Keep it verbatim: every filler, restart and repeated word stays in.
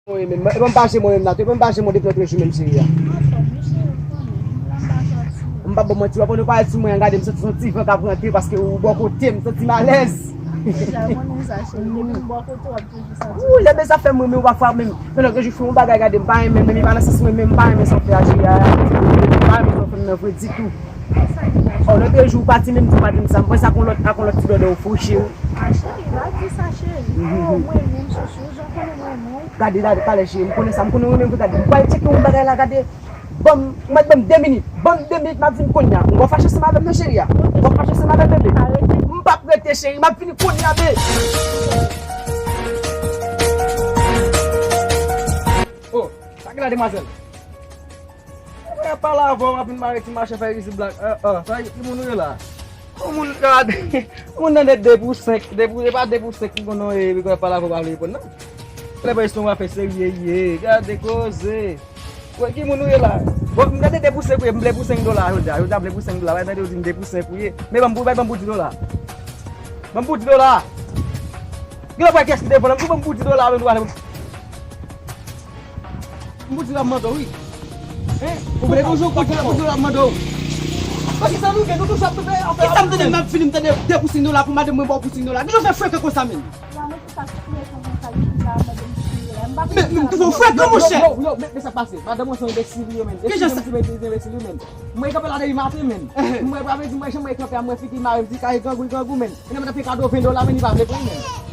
Mwen menm, e bon, m pa jere mwen menm la tou, e bon, m pa jere mwen depi lòt jou menm, cheri a. Anfòm wi, cheri, ou konnen, m la, m pa sòti. M pa ba w manti, w ap wè nou parèt sou mwen an, gade, m santi se yon ti van k ap rantre paske ou bò kote m, m santi m alèz. Deja, ou konnen sa, cheri, depi m bò kote w ap toujou santi. Ou, lè men sa fè m renmen w pafwa menm. Men lòt jou fè yon bagay, gade, m pa renmen, men li pa nan sans mwen, men m pa renmen sa w fè a, cheri a. M pa renmen sa w fè m nan vre ditou. Sa ki la, cheri? Ò, lòt jou w pati menm di w pa di m sa, m panse ak yon lòt, ak yon lòt ti dòdò w fou, cheri. A, cheri, pa di sa, cheri. Oh, mwen menm, chouchou, jan w konnen mwen menm. Gade la, talè cheri, m konnen sa, m konnen ou menm tou, gade. M pral tcheke yon bagay la, gade. Ban m, ou mèt ban m de minit. Ban m de minit, m ap vin kounye a. Ou pa fache ansanm avè m non, cheri a. Ou pa fache ansanm avè m, bebe. M p ap rete, cheri, m ap vini kounye a, bebe. Oh, sa ki la, demwazèl? Mwen ap pale avè w, m ap vin mare ti machin fè rizib la. Ah, ah, sa ki moun ou ye la? Yon moun, gade, yon moun nan de, de pou senk, de pou, e pa de pou senk ki konn non, e, e, ap pale avè w, pa vle reponn, non. Lè pa yon afè serye, ye, gade koze. Wè, ki moun ou ye la? Bon, m gade de pou senk ou ye, m vle pou senk dola, jodi a, jodi a m vle pou senk dola, wè, tande yo di m de pou senk ou ye. Men ban m pou, ban m pou di dola. Ban m pou di dola. Gen lè w wè kès ki devan, ban m pou di dola, ban m pou di dola. M pou di l ap mande w, wi. Hein? Ou vle toujou kote l ap di l ap mande w. Paske sa nou gen, nou toujou ap fè afè. Kisa m tande m ap vini, m tande de pou senk dola pou madanm mwen ba w pou senk dola. Ki jan w fè frekan konsa menm? Men, men, m twouve w frekan, monchè. Yo, yo, yo, men, men sa k pase. Madanm mwen se yon enbesil li ye, men. Eskize m si mwen di enbesil li, men. Mwen kanpe la depi maten, men. Mwen pa vle di mwen janm mwen kanpe a mwen figi mare m di kay grangou, grangou, men. Mwen nan mwen fè kado ven dola, men li pa vle pran, men.